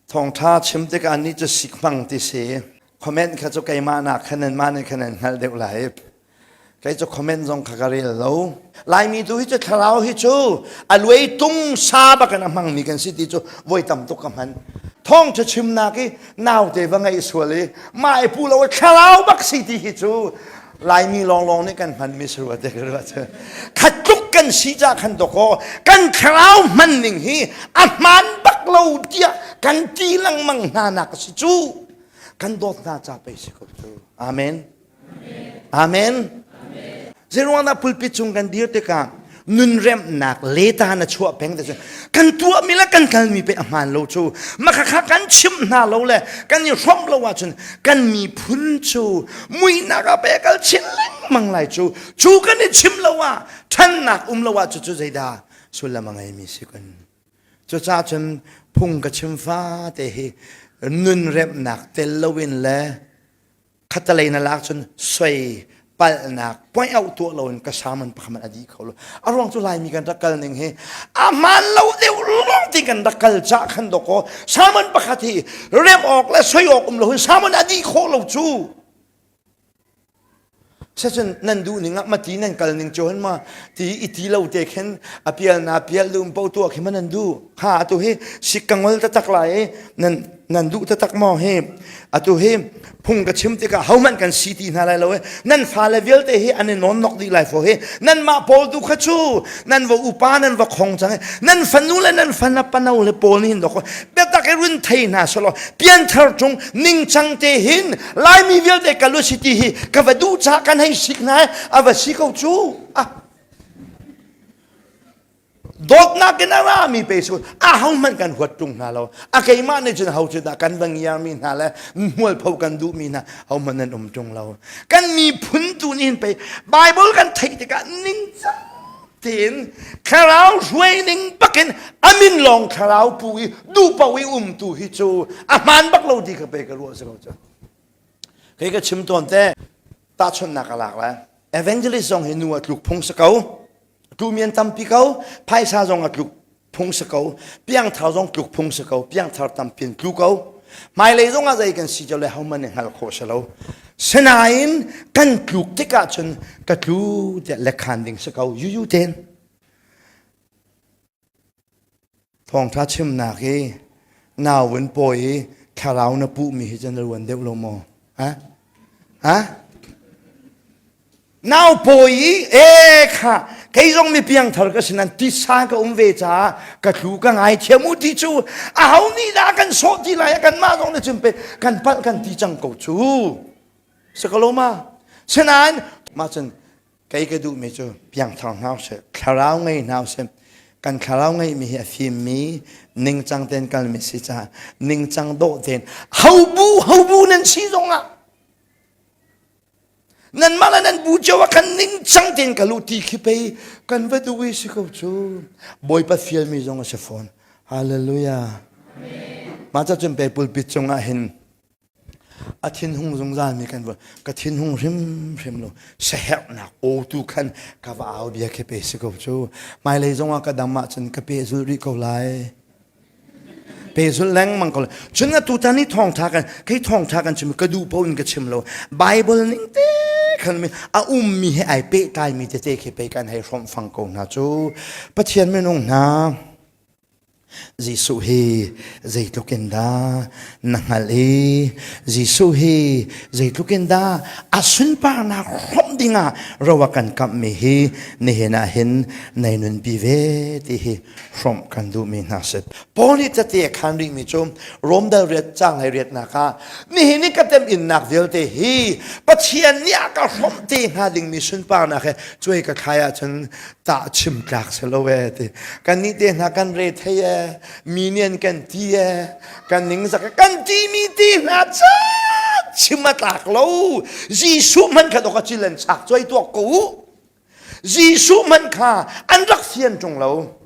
Thawngṭha chim tikah nih cu sik hmang ti si. Comment kha cu keimah nak khan nan mah nih khan nan hngalh deuh lai. Kei cu comment zong kha ka rel lo. Laimi tu hi cu thlarau hi cu a luai tung sa bak in a hmangmi kan si ti cu voi tam tuk ka hman. Thawngṭha chimnak i naute va ngeih sual i mah i pu lo thlarau bak si ti hi cu Laimi lawnglawng nih kan hmanmi si rua te ka ruah cu. Khat tluk kan si ca khan dawkaw kan thlarau hman ning hi a hmaan bak lo tiah kan ti lengmang hna nak a si cu. Kan dawt hna ca pei si ko cu. Amen. Amen. Zeiruang dah pulpit cung kan dir tikah nunremnak leta na chuah peng te kan tuahmi le kan kalmi pe a hmaan lo cu makhakha kan chimh hna lo le kan i hrawmh lo ahcun kan miphun cu muihnak ah pe kal chin lengmang lai cu cu kan i chim lo ah ṭhannak um lo ah cu cu zeidah sullam a ngeimi si kun cucaah cun phung ka chim fate hi nunremnak tel loin le khatalei na lak cun soi palhnak point out tuah loin ka saman pakhat a dih kho lo a ruang cu laimi kan rak kal ning hi a hmaan lo deuh lawng ti kan rak kal cah khan dawkaw saman pakhat hi rem awk le soi awk um lo hin saman a dih khawh lo cu Sacun nan duh ning ah mati nan kal ning cu hin ma ti i ti lo te khin a pial na pial dum po tuah khi ma nan duh ha atu hi sik ka ngol taktak lai i nan nan duh taktak maw hi atu hi phung ka chim tikah hohmanh kan si ti hna lai lo i nan fale vialte hi an i nawn nok dih lai fo hi nanmah pawl tu kha cu nan va upa nan va khong cang i nan fanu le nan fana pano le pawl nih hin dok biatak i run thei hna selaw pianthar chung ningcang te hin laimi vialte kal u si ti hi ka va duh ca kan hei sik hna a va si ko cu ah Dawtnak in a rami pe su a ho hmanh kan huat tung hna lo. A keimah nih cun ho cu dah kan va ngiarmi hna le hmualpho kan duhmi hna ho hmanh nan um tung lo. Kan miphun tu nih hin pei Bible kan theih tikah ningcang tein thlarau hruai ning bakin amin lawng thlarau pu i duh paoh i um tu hi cu a hmaan bak lo ti ka pe ka ruah si ko cu. Kei ka chim tawn te tahchunhnak ka lak lai. Evangelist zong hi nu a tluk phung si ko. Tumi an tampi ko, phaisa zong a tluk phung si ko, piangthar zong tluk phung si ko, piangthar tampi an tlu ko. Hmailei zong ah zei kan si le hohmanh nih hngalh khawh si lo. Sinain kan tluk tikah cun ka tlu tiah lekhan ding si ko, yuyu ten. Thawngṭha chimnak i nau in pawi i thlarau na puhmi hi cu na ruan deuh lo maw? Ha? Ha? Nau pawi i e kha kei zong mi piangthar ka si nan tisa ka um ve caah ka tlu ka ngaithiam u ti cu aho nih dah kan sawh ti lai kan mah zong nih cun pe kan palh kan ti cang ko cu. Sakaloma. Sinain mah cun Kei ka duhmi cu piangthar hna usih, thlarau ngei hna usih. Kan thlarau ngeihmi hi a fimmi, ningcang tein kalmi si caah ningcang dawh tein hobu hobu nan si zongah nanmah le nan bu cio ah khan ningcang tein kal u ti khi pei kan va duh i si ko cu. Bawipa fialmi zong a si fawn. Hallelujah. Mah ca cun pei pulpit cungah hin A thinhung zungzalmi kan va ka thinhung hrimhrim lo saherhnak aw tu khan ka va au bia khi pe si ko cu hmailei zongah ka dam ahcun ka pehzulh rih ko lai pehzulh lengmang ko lai cun atu tan i thawngtha kan kei thawngtha kan chim ka duh paoh in ka chim lo Bible ning te khan mi a ummi he ai pehtlaimi tete khi pei kan hei hrawmh fang ko hna cu Pathian minung hna Jesuh hi zeitluk in dah na hngalh i Jesuh hi zeitluk in dah a sunparnak hrawmh dingah ro a kan kamhmi hi nihin ah hin nei nunpi ve ti hi hrawmh kan duhmi hna si. Paul nih cate a khan rihmi cu Rom dal riat caang hlei riatnak ah nihin i ka temhinnak vialte hi Pathian nih a ka hrawmh te hnga dingmi sunparnak he cuai ka thlai ahcun tah chim tlak si lo e ti kan nih te hna kan re thei e mi nih an kan ti e kan ning zak kan ti mi ti hna ca chim a tlak lo Jesuh hman kha dok a cil an chak cuai tuak ko u Jesuh hman kha an rak fian ṭung lo.